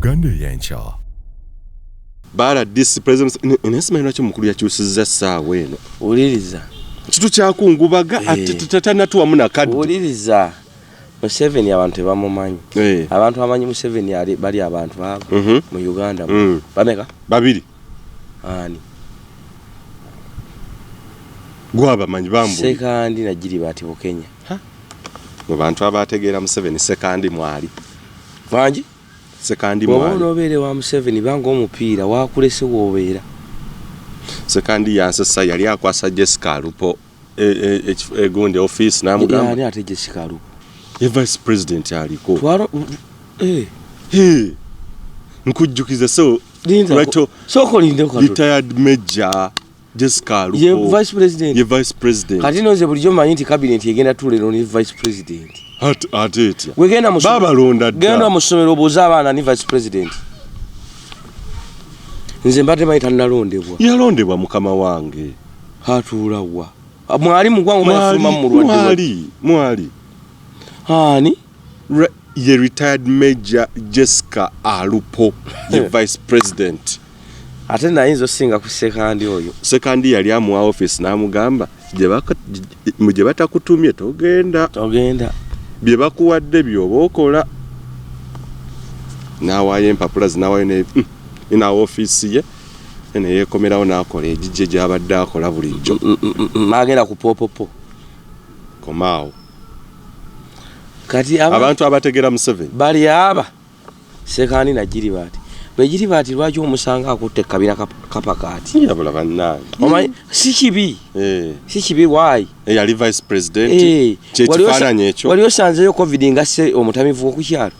Uganda ey'enkya. Ba rdc president naye simanyi lwaki omukulu yakyusizza ssaawa eno. Wuliriza. Kitukyakungubaga ate tanatuwamu na kadde. Wuliriza. Museveni abantu tebamumanyi. Abantu abamanyi Museveni ali bali abantu abo mu Uganda. Bameka? Babiri. Ani? Gwabamanyi bambu. Sekandi na Gilbert Bukenya. Mu bantu abategeera Museveni Sekandi mwali. Bangi? Sekandi Bw'oba mwali. onoobeera ewa Museveni banga omupiira wakulese w'obeera. Sekandi yansesa yali akwasa Jessica Alupo egundi ofiisi n'amugamba. Ani ate Jessica Alupo? Ye vice president aliko. Twalo eh. Hey. Nkujjukiza so Linda. Soko linde kwa. Retired major Jessica Alupo. Ye vice president. Ye vice president. Kati no nze bulijjo mmanyi nti cabinet egenda tuula eno ne vice president. Ate etya? Wegenda mu Babalonda dda. Genda mu ssomero obuuze abaana ni vice president. Nze mbadde manyi tannalondebwa. Yalondebwa mukama wange. Atuula wa? Mwali mu ggwanga oba yafuluma mu mulwadde? Mwali, mwali. Ani? Ye retired major Jessica Alupo ye vice president. Ate nayinza osinga ku Sekandi oyo. Sekandi yali amuwa office n'amugamba gye batakutumye togenda. Togenda. Bye bakuwadde by'oba okola. N'awaayo empapula ze n'awaayo ne n'awa ofiisi ye ne yeekomerawo n'akola egigye gy'abadde akola bulijjo. N'agenda ku poopopo. Komaawo. Kati abantu abategeera Museveni bali aba Sekandi na Gilbert. Bwe Gilbert lwaki omusanga akutte kabira kapakaati? Yabula bannange. Omanyi si kibi. Si kibi why? Yali vice president. Kye kifaananyi ekyo. Wali osanzeyo COVID nga se omutamivu w'oku kyalo?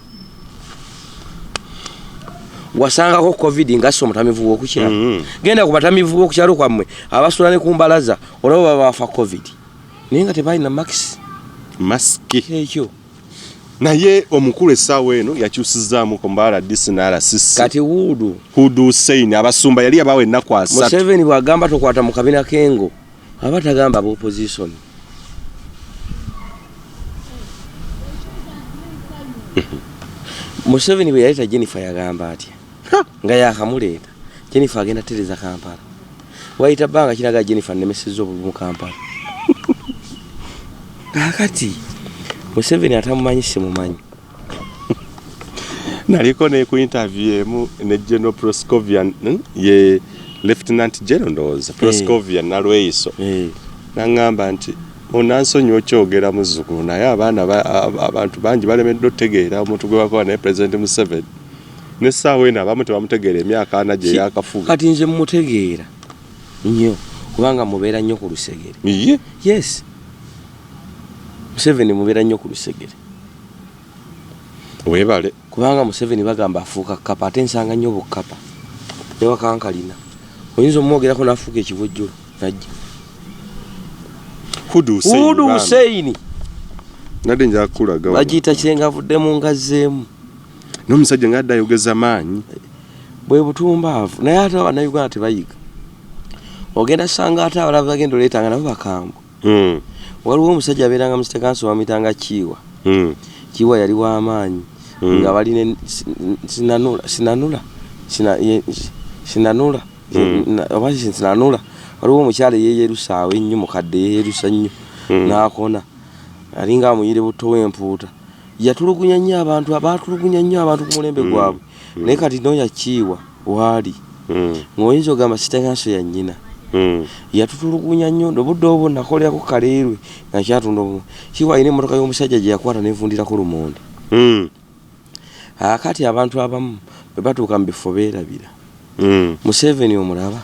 Wasangako COVID nga se omutamivu w'oku kyalo? Genda ku batamivu b'oku kyalo kwammwe abasula ne ku mbalaza olaba baba bafa COVID. Naye nga tebalina max. Masiki. Ekyo. Naye omukulu essaawa eno yakyusizaamuko mu RDC ne RCC. Kati Hudu. Hudu Hussein abasumba yali yabawa ennaku asatu. Museveni bw'agamba tokwata mu kabina k'engo aba tagamba aba opposition. Museveni bwe yaleeta Jennifer yagamba atya? Nga yakamuleeta. Jennifer agenda tereza Kampala. Wayita bbanga kiraga Jennifer nnemesezza obululu mu Kampala. Kaakati Museveni atamumanyi simumanyi. Naliko ne ku interview emu ne General Proscovia ye Lieutenant General ndowooza Proscovia Nalweyiso. N'aŋŋamba nti onansonyiwa okyogera muzzukulu naye abaana abantu bangi balemeddwa otegeera omuntu gwe bakola naye President Museveni. N'essaawa eno abamu tebamutegeera emyaka ana gye yakafuga. Kati nze mmutegeera nnyo kubanga mubeera nnyo ku lusegere. Iye? Yes. Museveni mubeera nnyo ku lusegere. Weebale. Kubanga Museveni bagamba afuuka kkapa ate nsanga nnyo bukkapa. Ne wakankalina. Oyinza omwogerako n'afuuka ekibojjolo n'ajja. Hudu Hussein. Hudu Hussein. Nadde nja kukulaga wano. Bagiyita kirenga avuddemu ngazzeemu. N'omusajja ng'adde ayogeza maanyi. Bwe butumbaavu naye ate Bannayuganda tebayiga. Ogenda sanga ate abalala bagenda oleeta nga nabo bakambwe. Waliwo omusajja abeeranga mu City Council bamuyitanga Kiiwa. Kiiwa yali w'amaanyi nga bali ne Sinanula, Sinanula, Sinanula, oba Sinanula. Waliwo omukyala eyeeyerusa awo ennyo mukadde yeeyerusa nnyo n'akona. Alinga amuyire butto w'empuuta. Yatulugunya nnyo abantu, baatulugunya nnyo abantu ku mulembe gwabwe. Naye kati n'oyo Kiiwa waali. Ng'oyinza ogamba City Council ya nnyina. Yatutulugunya nnyo obudde obwo nakolerako Kaleerwe nga nkyatunda obumu. Kiiwa alina emmotoka y'omusajja gye yakwata n'evundirako lumonde. Kaakati abantu abamu bwe batuuka mu bifo beerabira. Museveni omulaba?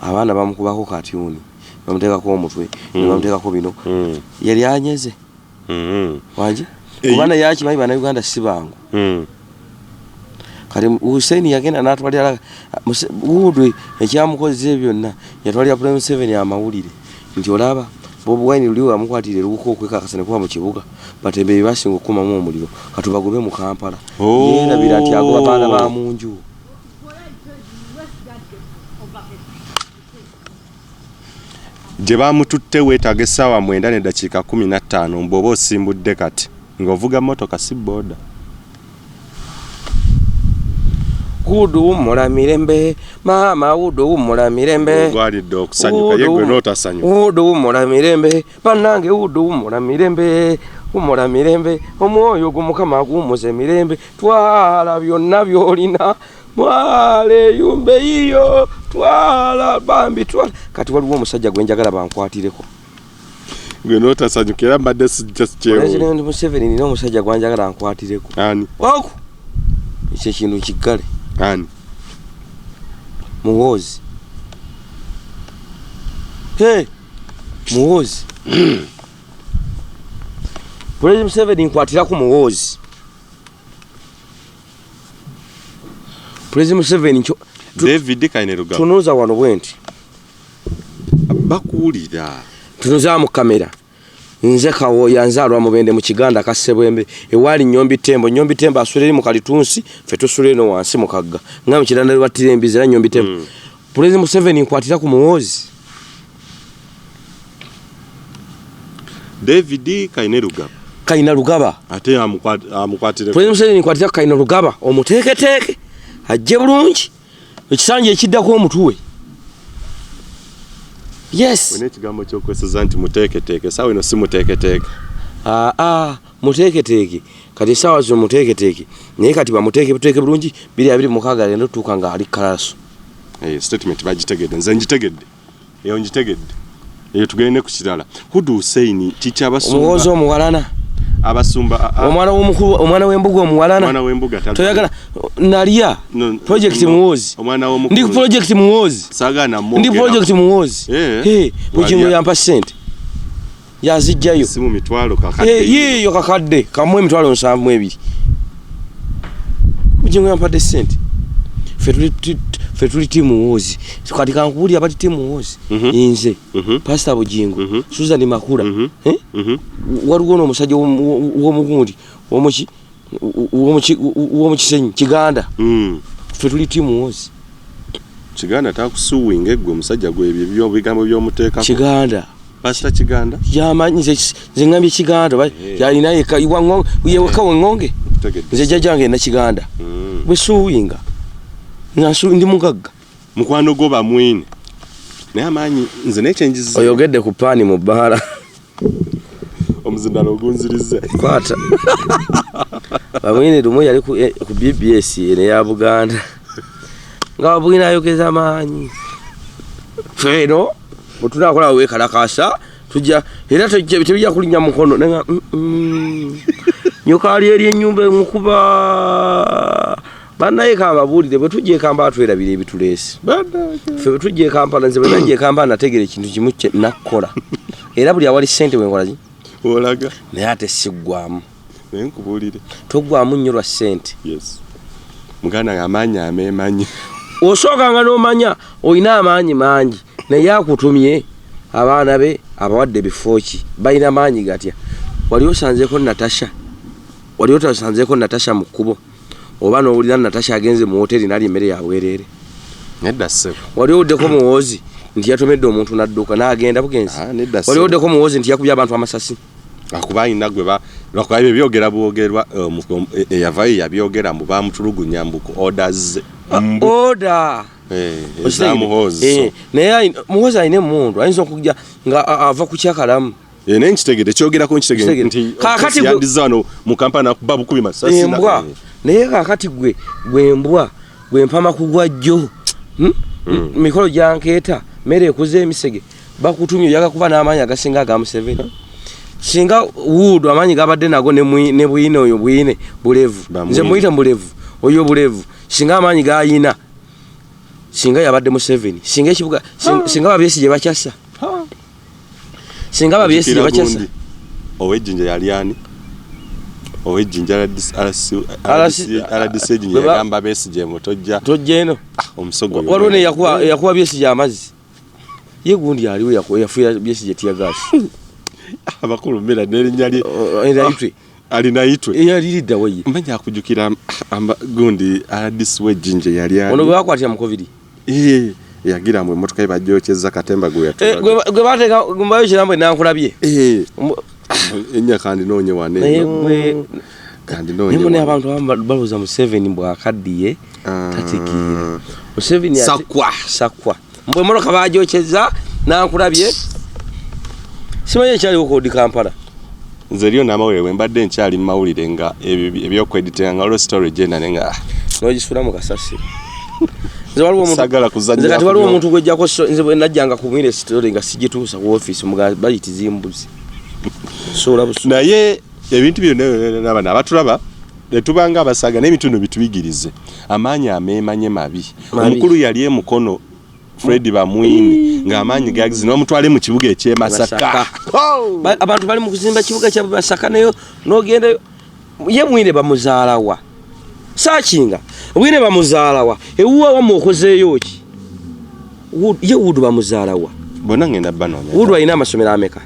Abaana bamukubako katyuni, bamuteekako omutwe, ne bamuteekako bino. Yali anyeze. Wangi? Kuba naye akimanyi Bannayuganda si bangu. Kati Hussein yagenda n'atwalira Hudu ekyamukozesa ebyo byonna yatwalira President Museveni amawulire nti olaba Bobi Wine luli wamukwatira eruuka okwekakasa ne kuba mu kibuga batembe bye basinga okukumamu omuliro katubagobe mu Kampala. Yeerabira nti agoba baana ba mu nju. Gye baamututte weetaaga essaawa 9 n'eddakiika 15 bw'oba osimbudde kati ng'ovuga mmotoka si bbooda. Wudu wummula mirembe, maama wudu wummula mirembe. Ogwanidde okusanyuka ye gwe n'otasanyuka. Wudu wummula mirembe, bannange wudu wummula mirembe, wummula mirembe, omwoyo gwo Mukama aguwummuze mirembe, twala byonna by'olina, twala eyumba eyiyo, twala bambi twala. Kati waliwo omusajja gwe njagala bankwatireko. Gwe n'otasanyuka era mbadde sijja sikyewo. President Museveni nina omusajja gwe njagala nkwatireko. Ani? Oku! Ekyo ekintu kiggale. Ani? Muhoozi. Hey! Muhoozi. President Museveni nkwatira ku Muhoozi. President Museveni David Kainerugaba. Tunuza wano bwenti. Bakuwulira. Tunuza mu kamera. Nze Kawoya nzaalwa Mubende mu Kiganda Kassebwembe ewaali Nnyombi Tembo. Nnyombi Tembo asula eri mu kalitunsi, ffe tusula eno wansi mu kagga. Nga mu kiranda lwe battira embizi era Nnyombi Tembo. Pulezidenti Museveni nkwatira ku Muhoozi. David Kainerugaba. Kainerugaba. Ate amukwatire. Pulezidenti Museveni nkwatira ku Kainerugaba omuteeketeeke ajje bulungi. Ekisanja ekiddako omutuwe. Yes. Olina ekigambo ky'okweseza nti muteeketeeke, essaawa eno si muteeketeeke. Aa, muteeketeeke. Kati essaawa zino muteeketeeke. Naye kati bamuteeketeeke bulungi, 2026 agenda otuuka ng'ali kalaso. Statement bagitegedde, nze ngitegedde. Eyo ngitegedde. Eyo tugende ku kirala. Hudu Hussein kiki abasumba? Omuwozi omuwalana. Abasumba, Omwana w'omukulu, omwana w'embuga omuwalana. Omwana w'embuga tali. Toyagala nalya. No, Project no, Muhoozi. Omwana w'omukulu. Ndi project Muhoozi. Saagala Ndi mwogera. project Muhoozi. Bugingo Walya. yampa ssente. Yazijjayo. Si mu mitwalo kakadde. Yiiyo kakadde kamu emitwalo 72. Bugingo yampadde ssente. Ffe tuli team Muhoozi. Kati kankubuulire abali team Muhoozi. Nze, Pastor Bugingo, Susan Makula. Waliwo n'omusajja w'omugundi, w'omukisenyi, Kiganda. Ffe tuli team Muhoozi. Kiganda takusuwinga eggwe omusajja gwe ebyo ebigambo by'omuteekako. Kiganda. Pastor Kiganda? Yamanyi, nze ngambye Kiganda, oba yalina yekka, ye wekka w'eŋŋonge. Nkutegedde. Nze jjajjange na Kiganda. Bwe suwinga. Nga ndi mugagga. Mukwano gwo bamwine. Naye amaanyi nze naye kye njize. Oyogedde ku paani mu bbaala. Omuzindalo ogunzirize. Kwata. Bamwine lumu yali ku BBS eno eya Buganda. Nga Bamwine ayogeza amaanyi. Ffe eno bwe tunaakola weekalakaasa tujja era tebijja kulinnya mukono. Naye nga, Nyoka ali eri ennyumba emukuba. Bannaye kambabuulire, bwe tujja e Kampala twerabira ebituleese. Ffe bwe tujja e Kampala, nze bwe najja e Kampala nategeera ekintu kimu kye nakkola. Era buli awali ssente we nkola ki? Olaga. Naye ate siggwamu. Naye nkubuulire. Toggwamu nnyo lwa ssente. Yes. Muganda wange amaanyi ameemanyi. Osookanga n'omanya olina amaanyi mangi naye akutumye abaana be abawadde bifo ki? Balina maanyi gatya? Wali osanzeeko Natasha? Wali otasanzeeko Natasha mu kkubo? Oba n'owulira Natasha agenze mu woteeri n'alya emmere ya bwereere? Nedda ssebo. Wali owuddeko Muhoozi nti yatomedde omuntu n'adduka n'agenda bugenzi? Nedda Wali ssebo. owuddeko Muhoozi nti yakubye abantu amasasi? Akuba alina gwe lwakuba ebyo byogera bwogerwa, eyavayo yabyogera mbu baamutulugunya mbu ku orders ze. Mbu. Order. Eza Muhoozi. Naye Muhoozi alina emmundu, ayinza okujja nga ava ku kyakalamu. Naye nkitegedde, kyogerako nkitegedde Nkitegedde. nti Kaakati gwe yandizza wano mu Kampala n'akuba bukubi masasi na- Embwa. Naye kaakati gwe mbwa, gwe mpama kugwa jjo. Mikolo gyankeeta, mmere ekuze emisege, bakutumye oyagala kuba n'amaanyi agasinga aga Museveni. Singa Wood amaanyi gabadde nago ne Bwine oyo Bwine bulevu. Bamwine. Nze muyita bulevu, oyo bulevu. Singa amaanyi gayina, singa yabadde Museveni, singa ekibuga, singa Babesigye bakyassa. Singa Babesigye Ojjukira bakyassa. gundi, ow'ejjinja yali ani? Ow'ejjinja RDC, RDC ejjinja yagamba Besigye mbu tojja. Tojja eno. Omusogo oyo. Waliwo ne yakuba Besigye amazzi. Ye gundi aliwo yafuya Besigye tear gas. Abakulu mmera n'erinnya lye. Alinaitwe. Alinaitwe. Yali lidda wa ye. Manya akujjukira gundi RDC w'ejjinja yali ani? Ono gwe bakwatira mu COVID. Yagira mbu emmotoka ye bagyokyezza katemba gwe yatulaga. Gwe bateeka, gwe bayokyera mbu nankulabye. Ennya kandi noonye wano Naye eno. gwe Kandinoonye Naye mune wano. abantu abamu balowooza Museveni bw'akaddiye tategeera. Museveni Sakwa. Sakwa. Mbwe emmotoka baagyokeza nankulabye. Simanyi ekyaliwo kodi Kampala. Nze eriyo n'amawulire bwe mbadde nkyali mu mawulire nga ebyo ebyokweditinga nga waliwo story gyenda naye nga N'ogisula mu kasasiro. Nze waliwo omuntu Saagala kuzannyira Nze kati waliwo ku omuntu gwejjako nze bwe najjanga ku mwine story nga sigituusa ku office muga bayitiza embuzi. Suula busu. Naye ebintu byonna byonna bano abatulaba tetubanga abasaga n'ebintu bino bituyigirize amaanyi ameemanye mabi. Mabi. Omukulu yali e Mukono Fred Bamwine ng'amaanyi gagize n'omutwale mu kibuga eky'e Masaka. Masaka. Abantu bali mu kuzimba kibuga kya Masaka nayo n'ogendayo ye Mwine bamuzaalawa. Saakinga Mwine bamuzaalawa ewuwa wamwe okozeeyo ki? Ye Wudu bamuzaalawa. Bonna ngenda banoonya. Wudu alina amasomero ameka?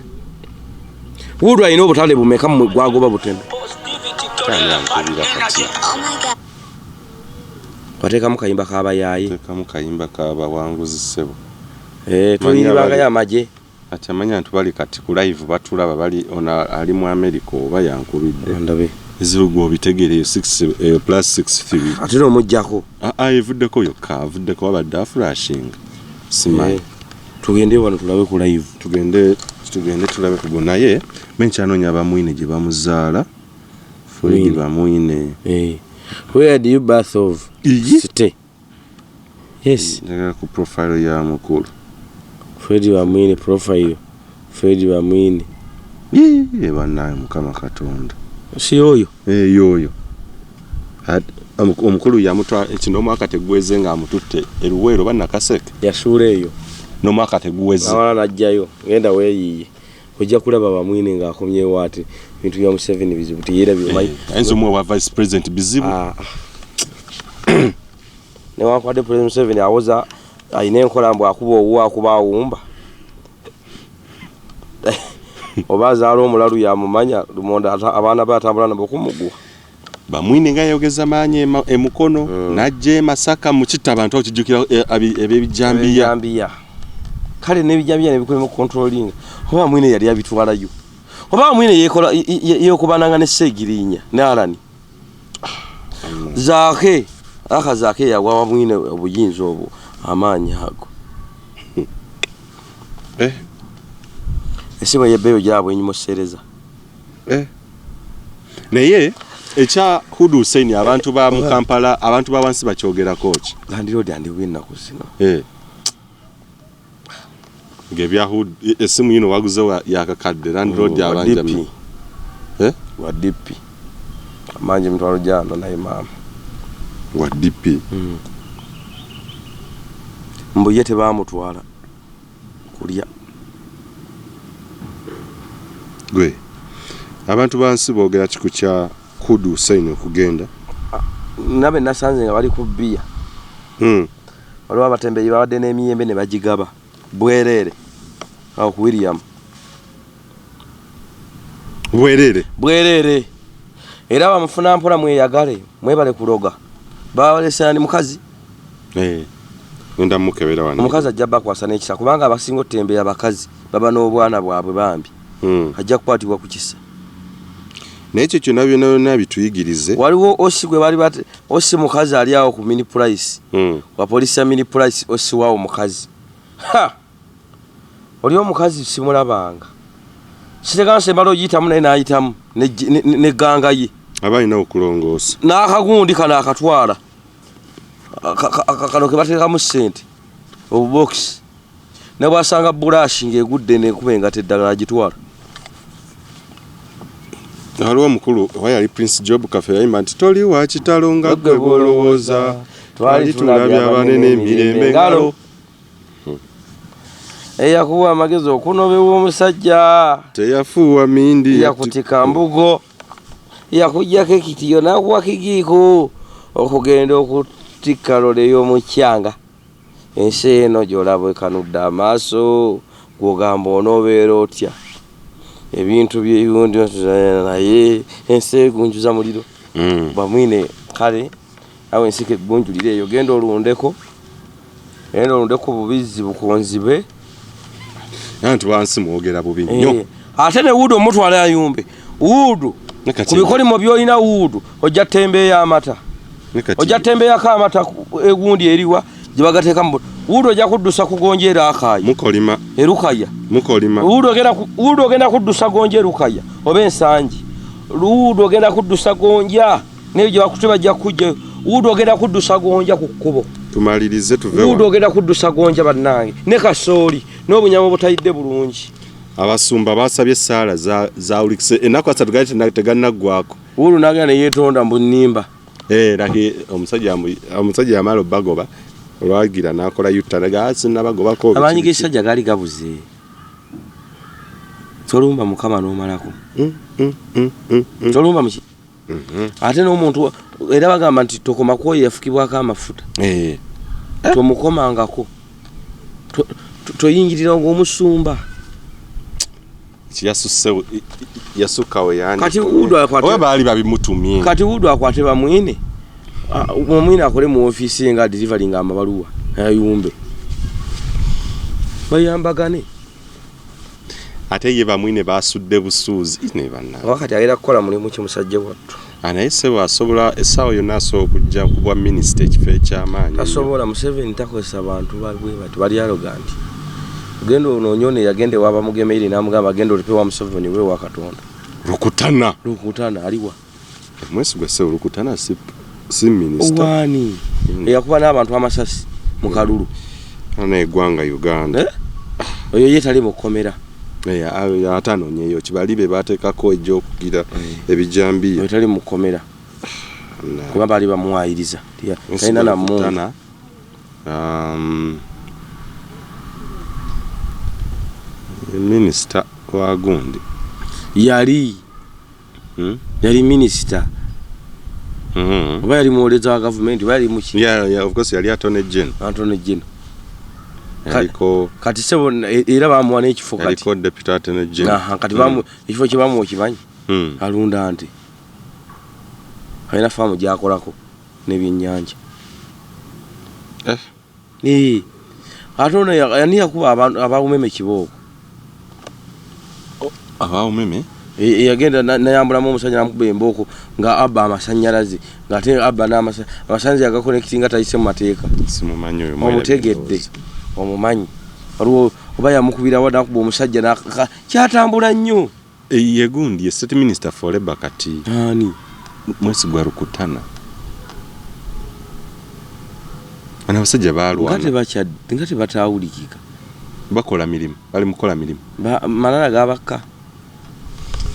Wudu alina obutale bumeka mu gwagoba buteme? Ani ankubira kati? Wateekamu kayimba k'abayaaye. Teekamu kayimba k'abawanguzi ssebo. Tuyiribangayo amagye. Kati amanya nti bali kati ku live batulaba bali ono ali mu America oba yankubidde. Ndabe. Ezibu gwe obitegeera eyo 6, plus 63. Ate n'omuggyako. Evuddeko yokka, avuddeko wabadde aflashinga. Simanyi. Tugende wano tulabe ku live. Tugende tulabe ku naye menkyanoonya Bamwine gye bamuzaala. Fred Mwine. Bamwine. Where do you birth of? Iyi. City. Yes. Njagala ku profile ya mukulu. Fred Bamwine profile. Fred Bamwine. Yee, bannange Mukama Katonda. Si oyo. Yoyo. Omukulu yamutwala kino omwaka teguweze ng'amututte e Luweero oba Nakaseke. Yasuula eyo. N'omwaka teguweze. Awalala n'ajjayo. Genda weeyiiye. Ojja kulaba Bamwine ng'akomyewo ati ebintu bya Museveni bizibu teyeerabye omanyi. Ayinza omuwa wa vice president bizibu. Newankubadde President Museveni awoza alina enkola mbu akuba owuwo akuba awumba. Oba azaala omulalu yamumanya Lumonde abaana be atambula nabo kumuguwa. Bamwine nga yayogeza maanyi e Mukono, n'ajja e Masaka mu kitta abantu okijjukira eb'ebijambiya. Ebijambiya. Kale n'ebijambiya ne bikulema controlling. Oba Bamwine yali abitwalayo. Oba Bamwine yeekubananga ne Ssegirinya ne Alani. Zaake, aka Zaake yawa Bamwine obuyinza obwo amaanyi ago. Essimu ey'ebbeeyi gyabwe enyumuseereza. Naye ekya Hudu Hussein abantu ba mu Kampala, abantu ba wansi bakyogerako ki? Landiroodi andiwo ennaku zino. Ng'ebya Hudu, essimu yino waguze yakakadde, landiroodi abanja Wa DP. Wa DP. Amangi emitwalo gyano naye maama. Wa DP. Mbu ye tebaamutwala kulya. Gwe. Abantu ba nsi boogera ki ku kya Hudu Hussein okugenda? Nabe nasanze nga bali ku bbiya. Waliwo abatembeeyi babadde n'emiyembe ne bagigaba bwereere awo ku William. Bwereere? Bwereere. Era bamufuna mpola mweyagale, mwebale kuloga. Babalesera ni mukazi. Ngenda mukebera wano. Omukazi ajja bakwasa n'ekisa kubanga abasinga otembeeya abakazi baba n'obwana bwabwe bambi. Ajja kukwatibwa ku kisa. Naye ekyo kyonna byonna byonna bituyigirize. Waliwo osi gwe bali bate, osi mukazi ali awo ku mini price. Wa polisi ya mini price osi waawo mukazi. Ha! Oli omukazi simulabanga. Siteganse mbala ogiyitamu naye n'ayitamu ne ganga ye. Aba alina okulongoosa. N'akagundi kano akatwala. Kano ke bateekamu ssente. Obubokisi. Ne bw'asanga burashi ng'egudde n'ekuba engato eddagala agitwala. Waliwo omukulu oba yali Prince Job Kafe yayimba nti toli wa kitalo nga ggwe bw'olowooza. Twali tulabye abanene emirembe ngalo. Eyakuwa amagezi okunobewa omusajja. Teyafuuwa mindi. Yakutika mbugo. Yakuggyako ekitiyo n'akuwa kigiiko. Okugenda okutikka lole y'omukyanga. Ensi eno gy'olaba ekanudde amaaso, gw'ogamba onoobeera otya? Ebintu by'ebiwundu naye ensi egunjuza muliro. Bamwine kale awo ensi kegunjulira eyo genda olundeko. Genda olundeko bubizzi bukonzibe. Abantu wansi mwogera bubi nnyo. Ate ne Wudu omutwala ayumbe. Wudu Ku bikolimo byolina wuudu ojja tembeeya amata, ojja tembeyako amata egundi eriwa gye bagateeka mu wuudu, ojja kuddusa kugonja era akaayi mukolima erukaya mukolima wuudu ogenda kuddusa gonja erukaya oba ensangi, wuudu ogenda kuddusa gonja naye gye bakute bajja kujja, wuudu ogenda kuddusa gonja ku kkubo. Tumalirize tuve. Wuudu ogenda kuddusa gonja bannange ne kasooli n'obunyama obutayidde bulungi. Abasumba basabye essaala zawulikise ennaku 3 gali tegannaggwako. Wuudu nagenda neyeetonda mbu nnimba. Laki omusajja yamala obagoba olwagira n'akola yutta naga sinnabagobako. Amaanyi g'ekisajja gaali gabuze, tolumba Mukama n'omalako, tolumba muki ate n'omuntu. Era bagamba nti tokoma kwoyo yafukibwako amafuta, tomukomangako, toyingirira ng'omusumba. Yasukka we. Kati Wuudu oba baali babimutumye. Kati Wuudu akwate Bamwine, Bamwine akole mu ofiisi ye nga delivering amabaluwa ayumbe bayambagane. Ate ye Bamwine basudde busuuzi ne banna. Oba kati agenda kukola mulimu ki musajja wattu? Naye ssebo asobola essaawa yonna asobola okujja ku bwa minisita, ekifo eky'amaanyi. Tasobola. Museveni takozesa bantu bwe bati, bali arrogant. Genda onoonye ono eyagenda ewa Bamugemeire n'amugamba genda olipe wa Museveni we wa Katonda. Rukutana. Rukutana aliwa? Mwesigwa ssebo Rukutana si minisita. Waani eyakuba n'abantu amasasi mu kalulu? Ana eggwanga Uganda. Oyo ye tali mu kkomera? Ate anoonyeyo kibali be bateekako ejja okugira ebijambiya. Oyo tali mu kkomera kuba baali bamuwayiriza, talina na mmundu. Rukutana, minisita wa gundi. Yali yali minisita oba yali muwooleza wa gavumenti oba yali muki? Yeah, of course yali attorney general. Attorney general. Yaliko. Kati sebo era bamuwa n'ekifo kati. Yaliko deputy attorney general. Aha, kati ekifo kye bamuwa okimanyi? Alunda nte, alina faamu gyakolako n'ebyennyanja. Eh, ate ono ani yakuba abawumeme kibooko? Abawumeme? Yagenda nayambulamu omusajja namukuba embooko nga abba amasanyalaze, ngaate abba amasanyalaze agakonectinga tayise mu mateeka. Simumanyi oyo. Omutegedde, omumanyi. Waliwo oba yamukubirawa nakuba omusajja kyatambula nnyo. Ye gundi ye state minister for labor kati. Ani? Mwesigwa Rukutana. Bano abasajja nga balwana. Nga tebatawulikika. Bakola mirimu, bali mukola mirimu. Malala gabakka.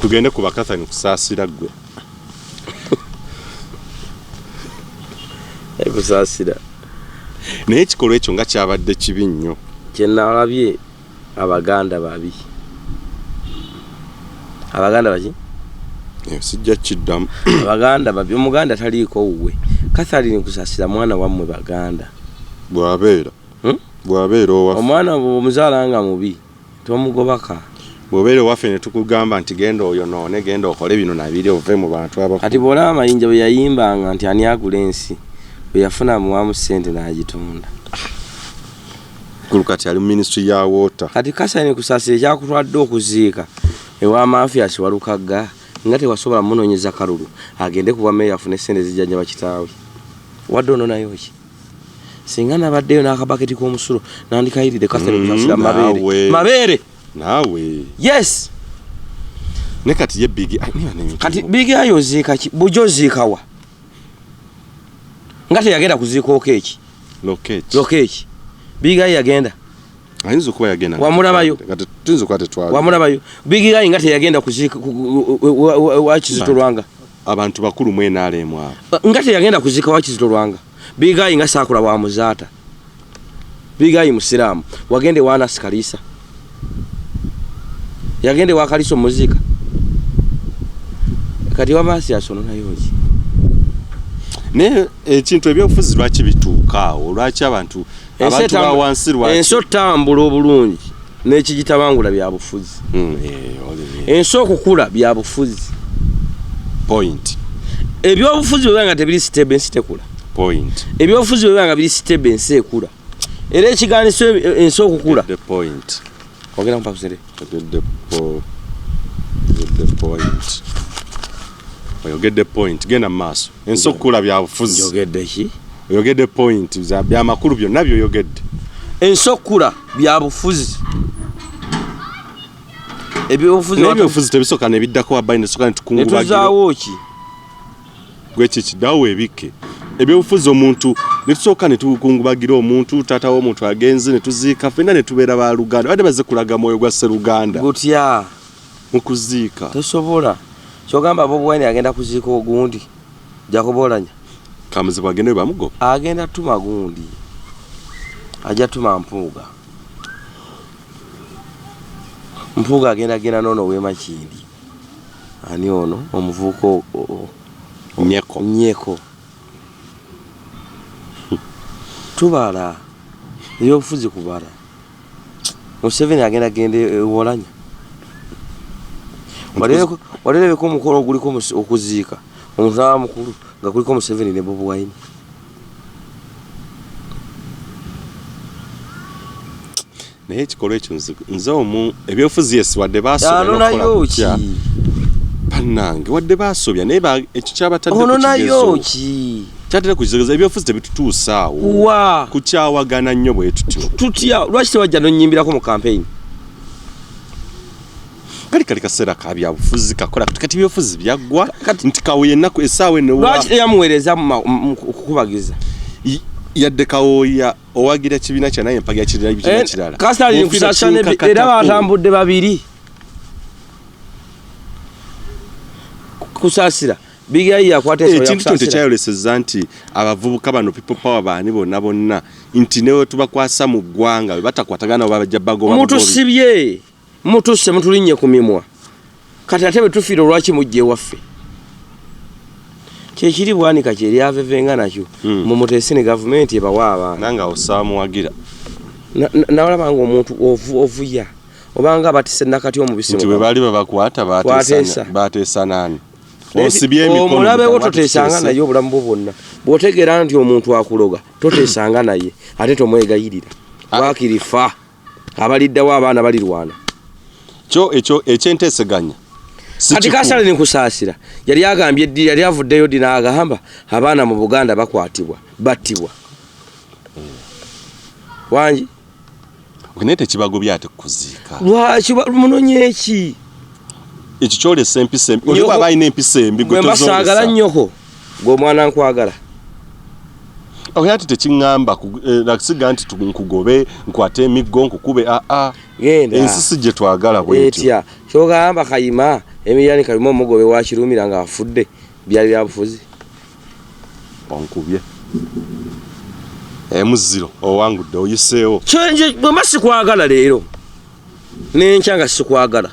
Tugende ku Bakathani Kusaasira ggwe. Kusaasira. Naye ekikolwa ekyo nga kyabadde kibi nnyo. Kyenalabye, Abaganda babi. Abaganda baki? Sijja kiddamu. Abaganda babi. Omuganda taliiko wuwe. Catherine Kusasira mwana wammwe Baganda. Bwabeera Hmm? Bwabeera owaffe. Omwana omuzaala nga mubi tomugobaka. Bw'obeera owaffe ne tukugamba nti genda oyonoone, genda okole bino nabiri, ove mu bantu abakulu. Kati bw'olaba Amayinja bwe yayimbanga nti ani agula ensi, bwe yafuna muwamu ssente n'agitunda. Gulu kati ali mu ministry ya water. Kati Catherine Kusasira ekyakutwadde okuziika ewa Mathias Walukagga, nga tewasobola munoonyeza kalulu agende ku bwa meeya afune ssente zijjanjaba kitaawe, wadde ononayo ki? Singa nabaddeyo n'akabaketi k'omusulo nandikayiridde Catherine Kusasira mabeere. Naawe. Mabeere. Naawe. Yes. Ne kati ye Big Kati Big Eye oziika ki? Bujja oziikawa nga teyagenda kuziika Okeeki? Lokech. Lokeeki Big Eye yagenda? Ayinza okuba yagenda. Wamulabayo? Nga tuyinza okuba tetwali. Wamulabayo Big Eye nga teyagenda kuziika wa Kizito Lwanga? Abantu bakulu mu NRM abo. Nga teyagenda kuziika wa Kizito Lwanga. Big Eye nga saakula wa Muzaata. Big Eye musiraamu, wagende wa Anasi Kaliisa? Yagende wa Kaliisa omuziika? Kati wa Mathias ononayo ki? Naye ekintu ebyobufuzi lwaki bituuka awo? Lwaki abantu abantu ba wansi lwaki Ensi otambula obulungi n'ekigitabangula bya bufuzi. Ensi okukula bya bufuzi. Point. Ebyobufuzi bwe biba nga tebiri stable, ensi tekula. Point. Ebyobufuzi bwe biba nga biri stable, ensi ekula. Era ekiganiso ensi okukula The point. Ogenda kumpa kusente. The point. Oyogedde point, genda mu maaso. Ensi okukula bya bufuzi. Njogedde ki? Oyogedde point byamakulu byonna byoyogedde. Ensi okukula bya bufuzi. Ebyobufuzi Naye ebyobufuzi tebisooka ne biddako wabbali, ne tusooka ne tukungubagira. Netuzaawo ki? Gwe kiki ddawo weebikke. Ebyobufuzi omuntu ne tusooka ne tukungubagira omuntu, taata w'omuntu agenze ne tuziika ffenna ne tubeera ba Luganda. Badde bazze kulaga mwoyo gwa Sseruganda. Gutya? Mu kuziika. Tosobola. Ky'ogamba Bobi Wine agenda kuziika ogundi Jacob Oulanyah? Kamuzibu agende we bamugoba? Agenda tuma gundi. Ajja tuma Mpuuga. Mpuuga agenda genda n'ono ow'e Makindye. Ani ono omuvubuka Nyeko. Nyeko. Tubala. Ebyobufuzi kubala. Museveni agenda genda ewolanya. Walebeko omukolo oguliko okuziika omuntu n'aba mukulu nga kuliko Museveni ne Bobi Wine. Naye ekikolwa ekyo nze omu ebyobufuzi yes wadde baasobya n'okukola kutya. Bannange wadde baasobya naye ekyo kyabatadde ku kigezo. Kyatadde ku kigezo ebyobufuzi tebitutuusa awo. Wa? Kukyawagana nnyo bwe tutyo. Tutya lwaki tewajja n'onnyimbirako mu campaign? Kali kali kaseera ka byabufuzi kakola kati ebyobufuzi byaggwa nti Kawooya ennaku essaawa eno lwaki teyamuweereza mu kukubagiza? Yadde Kawooya owagira kibiina kya naye mpagira kirala kibiina kirala. Kasita nkusasira era batambudde babiri. Kusasira Big Eye yakwata ensonga ya Ekintu kino tekyayolesezza nti abavubuka bano people power baani bonna bonna nti ne wetubakwasa mu ggwanga bwe batakwatagana nabo bajja bagoba bugobi. Mutusibye, mutusse, mutulinnye ku mimwa. Kati ate bwe tufiirwa lwaki mujja ewaffe? Kyekiri Bwanika kyeri avevenga nakyo. Mumuteese ne gavumenti ebawe abaana. Nange awo saamuwagira. Nalaba nga omuntu ovuya obanga abatise nakati omubisi. Nti bwe baali babakwata bateesa naani? Osibye emikono. Omulabe wo toteesanga naye obulamu bwo bwonna. Bw'otegeera nti omuntu akuloga toteesanga naye ate tomwegayirira. Waakiri fa abaliddawo abaana balirwana. Kyo ekyo ekyenteeseganya. Kati Kasale Nkusaasira yali agambye ddi, yali avuddeyo ddi n'agamba abaana mu Buganda bakwatibwa, battibwa. Wangi? Naye tekibagobye ate kuziika. Lwaki munonye ki? Ekyo kyolesa empisa embi. Oli bw'aba alina empisa embi gwe tozoolesa. Saagala nnyoko gwe omwana nkwagala. Okay, ati tekiŋŋamba siga nti nkugobe nkwate emiggo nkukube aa. Ensi si gye twagala bwetyo. Etya kyogamba Kayima Emilian Kayima omugobe wa Kirumira ng'afudde byali bya bufuzi. Onkubye emuziro owangudde oyiseewo. Kyenje bwe mba sikwagala leero n'enkya nga sikwagala.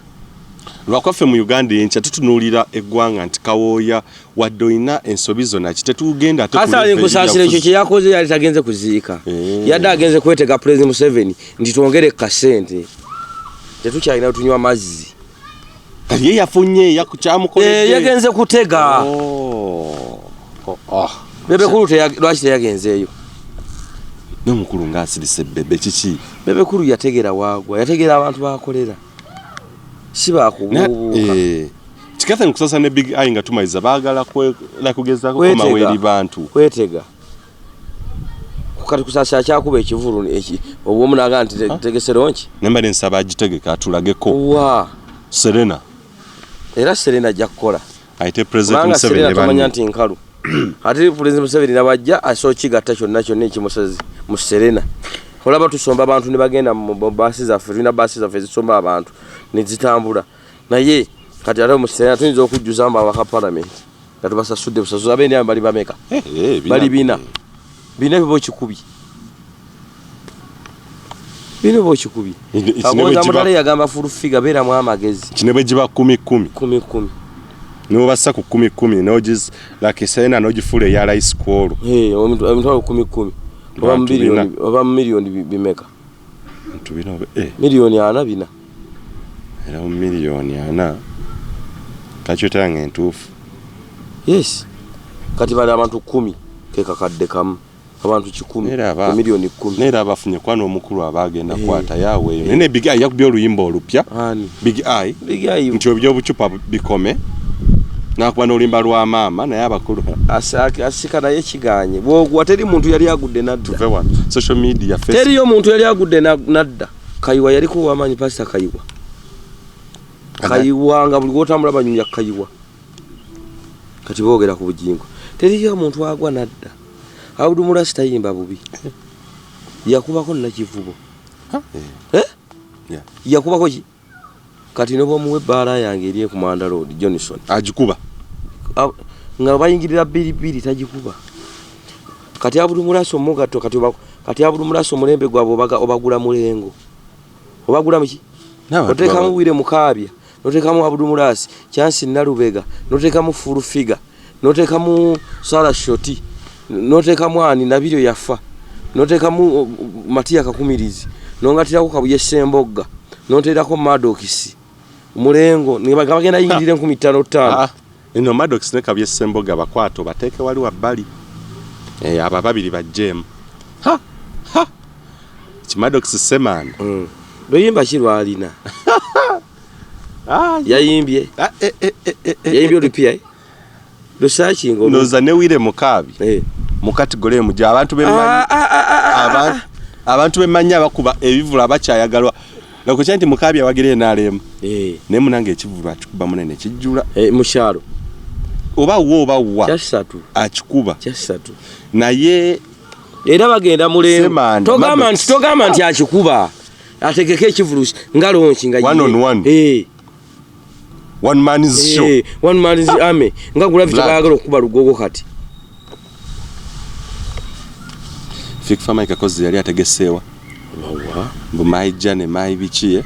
Lwakwaffe mu Uganda enkya tutunuulira eggwanga nti Kawooya wadde olina ensobi zo naki tetugenda ate Kasali nkusaasira ekyo kye yakoze yali tagenze kuziika. Yadde agenze kwetega President Museveni nti twongere ku kasente tetukyalina tunywa mazzi. Kati ye yafunye kyamukoledde. Yagenze kutega. Bebe Cool lwaki teyagenzeeyo? N'omukulu ng'asirise Bebe kiki? Bebe Cool yategera waagwa, yategera abantu b'akolera. Si bakubuubuuka. Kikathe nkusasa ne Big Eye nga tumaliza baagala kugezaako komawo eri bantu. Kwetega. Kati kusasa akyakuba ekivulu obwomu n'agamba nti tegese lonki. Naye mbadde nsaba agitegeke atulageko. Wa? Serena. Era Serena ajja kukola. Ayite President Kubanga Museveni Serena ne banne. tomanya nti nkalu. Ate President Museveni nabajja asobola okigatta kyonna kyonna ekimusazi mu Serena. Olaba tusomba abantu ne bagenda mu baasi zaffe, tulina baasi zaffe ezisomba abantu ne zitambula. Naye kati ate mu Serena tuyinza okujjuzamu ababaka parliament nga tubasasudde busasuzi. Ab'endyama bali bameka? Bali bina. Bina biba okikubye. Bino biba okikubye. Kagonza Mutale yagamba full figure beeramu amagezi. Kino bwe giba kumi kumi. Kumi kumi. N'obassa ku kumi kumi n'ogiz like Serena n'ogifuula eya layisi ku olwo. Emitwalo kumi kumi. Oba mu biliyoni, oba mu miliyoni bimeka? Ntu bina oba, Miliyoni ana bina. Era mu miliyoni ana. Kakyota yange entuufu. Yes. Kati bali abantu 10 ke kakadde kamu. Abantu 100, miliyoni 10. Neera abafunye kuba n'omukulu aba agenda kwata yaaweeyo. Naye ne Big Eye yakubye oluyimba olupya. Ani? Big Eye. Big Eye. Nti ebyobucupa bikome. Nakuba n'oluyimba lwa maama naye abakulu Asika naye kiganye. Bwogwa teri muntu yali agudde nadda. Tuve wano. Social media, Facebook. Teriyo muntu yali agudde nadda. Kayiwa yaliko ow'amaanyi, Pasita Kayiwa. Kayiwa nga buli wotambula banyumya Kayiwa. Kati boogera ku Bujingo. Teriyo muntu agwa nadda. Audu Mulasi tayimba bubi. Yakubako Nakivubo. Eh? Yeah. Yakubako ki? Kati ne bw'omuwa ebbaala yange eri ku Manda Road, Johnson. Agikuba. Nga bayingirira bbiri bbiri tagikuba. Kati Abudu Mulasi omugatto kati oba, kati Abudu Mulasi omulembe gwabwe obagula mulengo. Obagula muki? Oteekamu Wire Mukaabya, n'oteekamu Abudu Mulasi, Chansi Nalubega, n'oteekamu Full Figure, n'oteekamu Sarah Shoti, n'oteekamu ani Nabiryo yafa, n'oteekamu Matia Kakumirizi, n'ongatirako Kabuye Sembogga, n'oteerako Maddox Mulengo, ne bagenda yingirira enkumi ttaano ttaano. Eno Maddox ne Kabuye Sembogga bakwate obateeke wali wabbali. Abo ababiri bajjeemu. Ha! Ha! Ki Maddox Ssemanda. Luyimba ki lwalina? Yayimbye. Yayimbye olupya, eh? Lusakinga olu- Ndowooza ne Wire Mukaabi mu category emu gye abantu bemmanyi abantu bemmanyi abakuba ebivvulu abakyayagalwa. Nakukya nti Mukaabi awagira NRM. Naye munange ekivvulu akikuba munene kijjula. Mu kyalo. Oba wa oba wa. Kyasatu. Akikuba. Kyasatu. Naye era bagenda mulengo. Ssemanda, Togamba Maddox. nti akikuba. Ategeke ekivvulu nga lonki nga One yiye. on one. One man's show. One man's army. Nga Gravity Black. bayagala okukuba Lugogo kati. Fik Fameica Kakozi yali ategeseewa. Bawa. Mbu my journey, my biki, eh?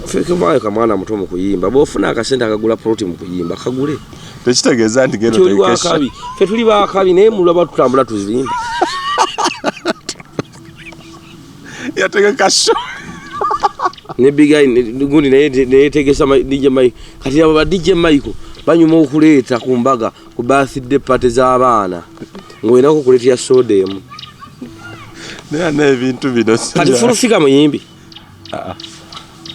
Fik Fameica mwana muto mu kuyimba. Bw'ofuna akasente akagula plot mu kuyimba, kagule. Tekitegeeza nti genda Nti oli otegeke wakabi. Ffe tuli bakabi naye mulaba tutambula tuzimba. Yategeka show. Ne Big Eye, ne gundi naye neyetegesa DJ Mike. Kati abo ba DJ Michael banyuma okuleeta ku mbaga ku birthday party z'abaana. Ng'olinako okuleetera soda emu. Naye n'ebintu bino si Kati bya- Full Figure muyimbi.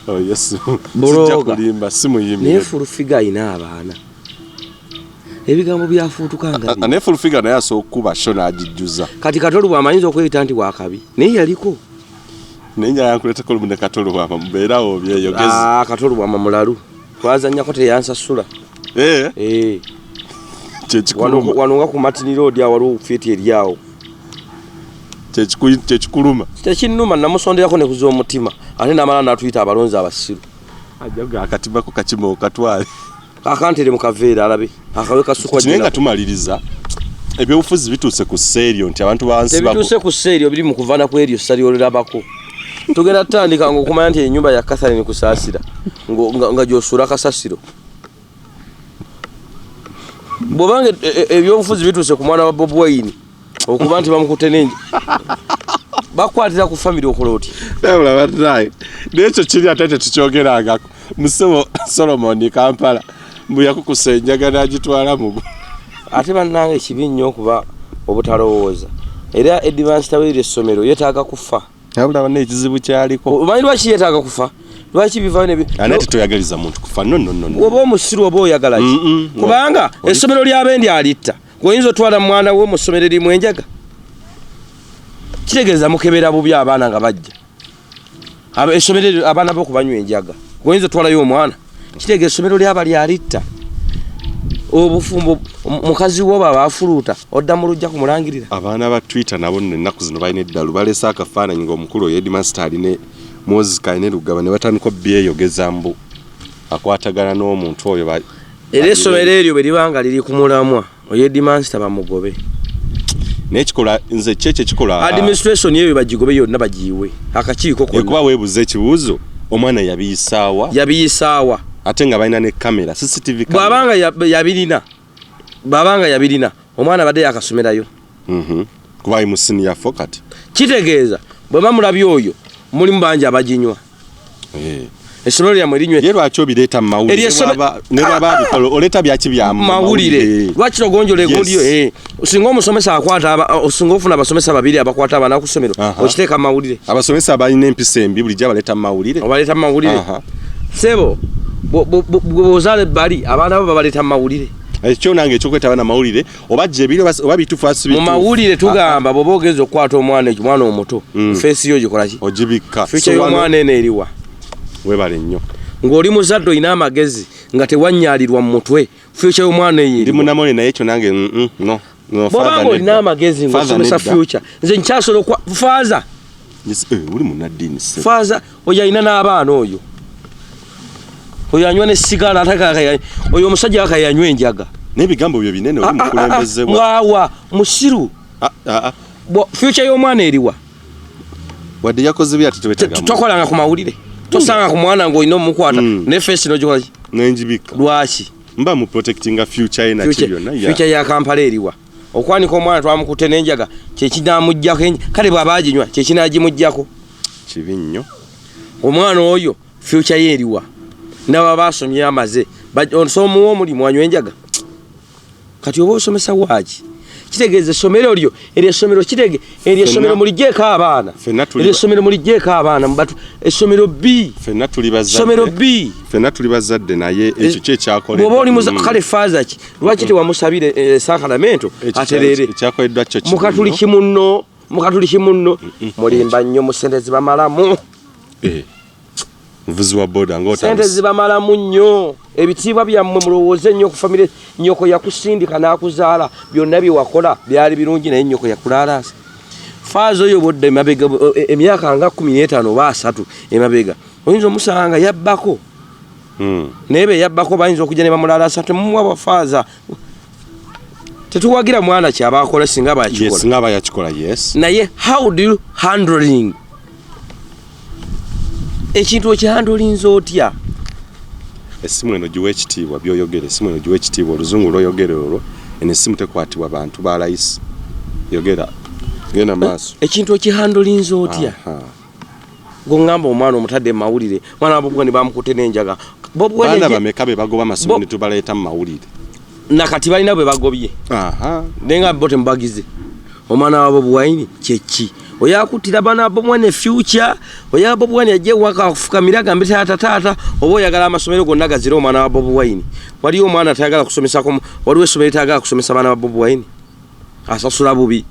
Oh, yes. Buloga. Sijja kulimba, si muyimbi. Naye Full Figure alina abaana. Ebigambo byafuutuka nga bino. Naye Full Figure naye asobola okukuba show n'agijjuza. Kati Kato Lubwama ayinza okweyita nti wakabi. Naye yaliko. Naye njagala nkuleeteko olumu ne Kato Lubwama, mubeerawo obyeyogeze. Kato Lubwama mulalu. Twazannyako teyansasula. Kyekikuluma. Wano nga ku Martin Road awo waliwo fiiti eri awo. Kyekikuluma. Tekinnuma, namusonderako ne kuz'omutima. Ate n'amala n'atuyita abalonzi abasiru. Ajja akatibako kakima okatwale. Akantere mu kaveera alabe. Akawe kasukwa Kati naye nga jjina. tumaliriza, ebyobufuzi bituuse ku sseeryo nti abantu ba wansi Tebituuse ku sseeryo, biri mu kuvaana ku eryo ssa ly'olirabako. Tugenda tutandika ng'okumanya nti ennyumba ya Catherine Kusaasira, nga gy'osuula kasasiro. Bw'obanga ebyobufuzi bituuse ku mwana wa Bobi Wine, okuba nti bamukutte n'enje. Bakwatira ku family okola otya? Wabula bannange, n'ekyo kiri ate tetukyogerangako. Musebo Solomon Kampala mbu yakukusa enjaga n'agitwala mu Ate bannange kibi nnyo okuba obutalowooza. Era Edmans Taweri essomero yeetaaga kufa. Wabula banne ekizibu kyaliko. Omanyi lwaki yeetaaga kufa? Lwaki bivaayo ne bi- Ani ate toyagaliza muntu kufa? No, no, no, no. Oba omusiru oba oyagala ki? Kubanga essomero ly'abendi alitta. Oyinza otwala mwana wo mu ssomero erimu enjaga? Kitegeeza mukebera bubi abaana nga bajja. Essomero eryo abaana bo kubanywa enjaga. Oyinza otwalayo omwana? Kitegeeza essomero ly'abali alitta. Obufumbo mukazi wo baba afuluuta odda mu lujja kumulangirira. Abaana ba Twitter nabo nno ennaku zino balina eddalu, baleese akafaananyi ng'omukulu oyo headmaster ali ne Moses Kainerugaba ne batandika obyeyogeza mbu akwatagana n'omuntu oyo Era essomero eryo bwe liba nga liri ku mulamwa, oyo headmaster bamugobe. Naye kikola nze ki ekyo kikola? Administration eyo bagigobe yonna bagiyiwe. Akakiiko konna. Ekuba weebuuza ekibuuzo, omwana yabiyisaawa? Yabiyisaawa. Ate nga balina ne kamera, CCTV camera. Bw'abanga yabirina, bw'abanga yabirina, omwana abadde yakasomerayo. Kuba ali mu senior 4 kati. Kitegeeza bwe bamulabye oyo mulimu bangi abaginywa. Essomero lyammwe linywe. Ye lwaki obireeta mu mawulire? Eryo essomero- Ne bw'aba abikola, oleeta byaki bya mu mawulire? mawulire? Lwaki togonjola egundi yo? Yes. Singa omusomesa akwata singa ofuna abasomesa babiri abakwata abaana ku ssomero, okiteeka mu mawulire. Abasomesa abalina empisa embi bulijjo abaleeta mu mawulire. Obaleeta mu mawulire. Ssebo, bw'ozaala ebbali, abaana bo babaleeta mu mawulire. Ekyo nange ekyokwetaba na mawulire oba gyebiri oba bituufu asi Mu mawulire tugamba bw'oba ogenza okukwata omwana, ekyo omwana omuto, face yo ogikola ki? Ogibikka. Future y'omwana eno eriwa? Webale nnyo. Ng'oli muzadde, olina amagezi nga tewanyaalirwa mu mutwe, future y'omwana eyo Ndi eriwa? Munamawulire, naye ekyo nange no. No, Bw'obanga father olina nedda. amagezi Father ng'osomesa nedda. future, nze nkyasobola okwa faaza. Yes, oli munnaddiini ssebo. Faaza oyo alina n'abaana, oyo anywa ne sigala, ate oyo omusajja akayanywa enjaga. N'ebigambo byo binene, oli mukulembeze bwa Ngaawa musiru. Ah, ah, ah. Future y'omwana eriwa? Wadde yakoze byati tebetaaga Tokolanga ku mawulire, tosanga ku mwana ng'olina omukwata ne face n'ogikola ki? Nenjibikka. Lwaki? Mba mu protectinga future ye naki byonna ya. Future ya Kampala eriwa? Okwanika omwana twamukutte n'enjaga, kyekinamugjako? Kale bw'aba aginywa, kyekinagimugjako? Kibi nnyo. Omwana oyo future ye eriwa? Naba basomye amaze so omuwa omulimu anywa enjaga. Kati oba osomesa waaki? Kitegeeza essomero lyo, eryo essomero kitege, eryo essomero muligyeko abaana. Ffenna Eryo essomero muligyeko abaana mubatu, essomero b. Ffenna tuli Essomero bazadde. B. Ffenna tuli bazadde, naye ekyo kyo ekyakoleddwa Bw'oba oli muza kale faaza ki? Lwaki tewamusabire sakalamento Ekyo aterere? Ekyakoleddwa kyo kibi Mukatuliki nnyo. Munno, mukatuliki munno, mulimba nnyo mu sente zibamalamu. Eh, muvuzi wa boda Sente ng'otandise. zibamalamu nnyo ebitiibwa byammwe. Mulowooze nnyo ku famire. Nyoko yakusindika n'akuzaala, byonna bye wakola byali birungi, naye nyoko yakulaalaasa. Faaza oyo bwodda emabega emyaka nga 15 oba 30 emabega, oyinza omusanga nga yabbako. Naye be yabbako bayinza okujja ne bamulalaasa, temumuwa bwafaaza. Tetuwagira mwana kyaba akola singa aba yakikola. Yes, nga aba yakikola, yes. Naye how do you handling ekintu? Okihandlinza otya? Essimu eno giwa ekitiibwa, byoyogera, essimu eno giwa ekitiibwa, oluzungu lwoyogera olwo. Eno essimu tekwatibwa bantu ba layisi. Yogera, genda maaso. Ekintu okihandlinza otya? Aha. Goŋŋamba omwana omutadde mu mawulire, mwana wa Bobi Wine bamukutte n'enjaga. Bobi Wine Baana bameka be bagoba amasomero ne tubaleeta mu mawulire? Nakati balina bwe bagobye. Naye nga bo temubagize. Omwana wa Bobi Wine kyeki? Oyo akuttira baana ba Bobi Wine future, oya Bobi Wine ajja ewaka akufukamira agambe taata, taata. Oba oyagala amasomero gonna gazire omwana wa Bobi Wine? Waliyo omwana atayagala kusomesako? Waliwo essomero litayagala kusomesa baana ba Bobi Wine? Asasula bubi.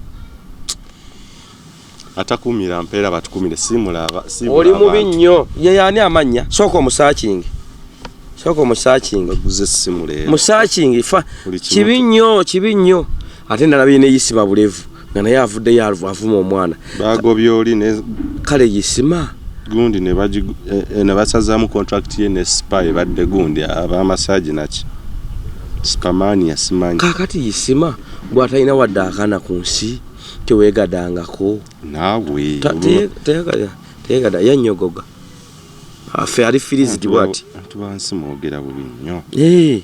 Atakuumira mpeera batukumire, siimulaba, siibula Oli mubi abantu. nnyo. Ye yaani amannya? Sooka omusearchinge, sooka omusearchinge. Baguze essimu leero. Musearchinge fa. Buli kimu. Kibi nnyo, kibi nnyo. Ate nalabye ne Yisima Bulevu nga naye avuddeyo avuma omwana. Bagobye oli ne Kale Yisima gundi ne ne basazaamu contract ye ne spa ebadde gundi abamasaagi naki spamania simanyi. Kaakati Yisima bw'atalina wadde akaana ku nsi, teweegadangako. Naawe. Teyegada, yanyogoga afe ali firizidi bwati. Abantu bansi mwogera bubi nnyo. Eh,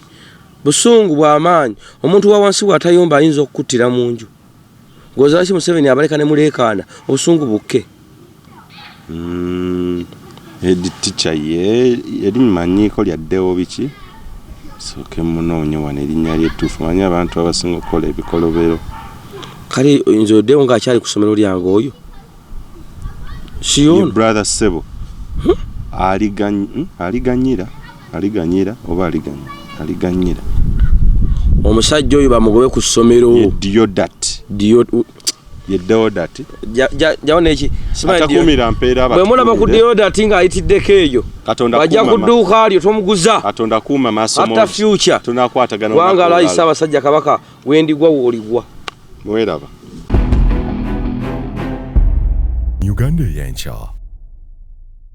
busungu bw'amaanyi. Omuntu wa wansi bw'atayomba ayinza okukuttira mu nju. Gozaki Museveni abaleka ne muleekaana, obusungu bukke. Head teacher ye eri mmanyiiko lyaddewo biki, sooke munoonye wano erinnya lyettuufu, manyi abantu abasinga okukola ebikolobero. Kale nze oddewo ng'akyali ku ssomero lyange oyo. Ye Siyono. Brother ssebo aliganyira, aliganyira oba aliganyira. Omusajja oyo bamugobe ku ssomero. Ye Diodat. Ye Deodat. Jawo neki simanyi Atakuumira mpeera. Bwe mulaba ku batukuumire. Deodat ng'ayitiddeko eyo, Katonda bajja kuuma ku dduuka lyo tomuguza. Katonda kuuma maaso Ata mongi. future. Tunakwatagana Kubanga olunaku alayi olulala. Ssaabasajja Kabaka, wendigwa wooligwa. Mweraba. Uganda ey'enkya.